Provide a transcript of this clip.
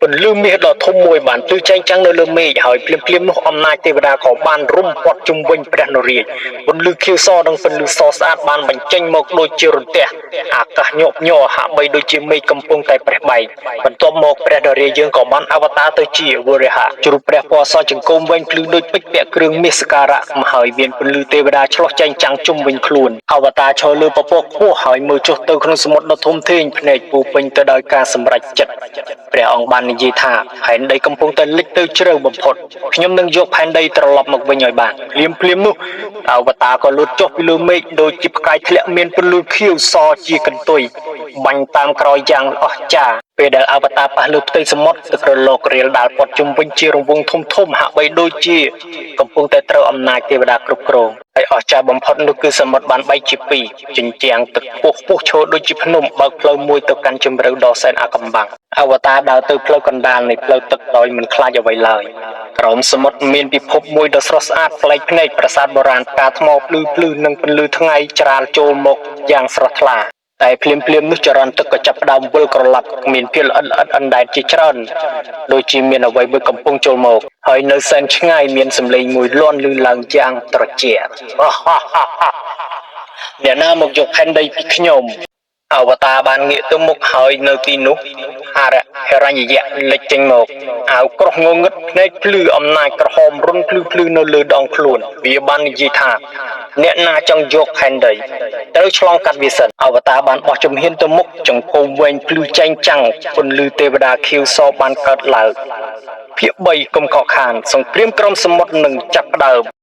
ពន្លឺមាសដ៏ធំមួយបានភ្លឺចែងចាំងនៅលើមេឃហើយភ្លាមៗនោះអំណាចទេវតាក៏បានរុំព័ទ្ធជុំវិញព្រះនរាជពន្លឺខៀវសនិងពន្លឺសស្អាតបានបញ្ចេញមកដូចជារន្ទះអាកាសញាប់ញ័រហាក់បីដូចជាមេឃកំពុងតែប្រេះបែកបន្ទាប់មកព្រះនរាជយើងក៏បានអវតារទៅជាវរហៈជ្រូកព្រះពណ៌សចង្គមវែងភ្លឺដូចពេជ្រពាក់គ្រឿងមាសសក្ការៈមកហើយមានពន្លឺទេវតាឆ្លុះចែងចាំងជុំវិញខ្លួនអវតារឈរលើពពកខ្ពស់ហើយមើលចុះទៅក្នុងសមុទ្រដ៏ធំធេងភ្នែកពោពេញទៅដោយការសម្រេចចិត្តព្រះអង្គបាននិយាយថាផែនដីកំពុងតែលិចទៅជ្រៅបំផុតខ្ញុំនឹងយកផែនដីត្រឡប់មកវិញឲ្យបានភ្លាមភ្លាមនោះអវតារក៏លូតចុះពីលើមេឃដូចជាផ្កាយធ្លាក់មានពន្លឺខៀវសជាកន្ទុយបាញ់តាមក្រោយយ៉ាងអស្ចារ្យពេលដែលអវតារប៉ះលើផ្ទៃសមុទ្រទឹករលករាលដាលព័ទ្ធជុំវិញជារង្វង់ធំធំហាក់បីដូចជាកំពុងតែត្រូវអំណាចទេវតាគ្រប់គ្រងហើយអស្ចារ្យបំផុតនោះគឺសមុទ្របានបែកជាពីរជញ្ជាំងទឹកខ្ពស់ខ្ពស់ឈរដូចជាភ្នំបើកផ្លូវមួយទៅកាន់ជម្រៅដ៏សែនអាកំបាំងអវតារដើរទៅផ្លូវកណ្ដាលនៃផ្លូវទឹកដោយមិនខ្លាចអ្វីឡើយក្រោមសមុទ្រមានពិភពមួយដ៏ស្រស់ស្អាតប្លែកភ្នែកប្រាសាទបុរាណផ្កាថ្មភ្លឺភ្លឺនិងពន្លឺថ្ងៃច្រាលចូលមកយ៉ាងស្រស់ថ្លាតែភ្លាមភ្លាមនោះចរន្តទឹកក៏ចាប់ផ្ដើមវិលក្រឡាប់មានភាពល្អិតល្អិតអណ្ដែតជាច្រើនដូចជាមានអ្វីមួយកំពុងចូលមកហើយនៅសែនឆ្ងាយមានសម្លេងមួយលាន់ឮឡើងយ៉ាងត្រជាក់ អ្នកណាមកយកផែនដីពីខ្ញុំអវតារបានងាកទៅមុខហើយនៅទីនោះអរៈហិរញ្ញយៈលេចចេញមកអាវក្រោះងងឹតភ្នែកភ្លឺអំណាចក្រហមរុនភ្លឺភ្លឺនៅលើដងខ្លួនវាបាននិយាយថាអ្នកណាចង់យកផែនដីត្រូវឆ្លងកាត់វាសិនអវតារបានបោះជំហានទៅមុខចង្គមវែងភ្លឺចែងចាំងពន្លឺទេវតាខៀវសបានកើតឡើងភាគ3កុំខកខានសង្គ្រាមក្រោមសមុទ្រនឹងចាប់ផ្ដើម។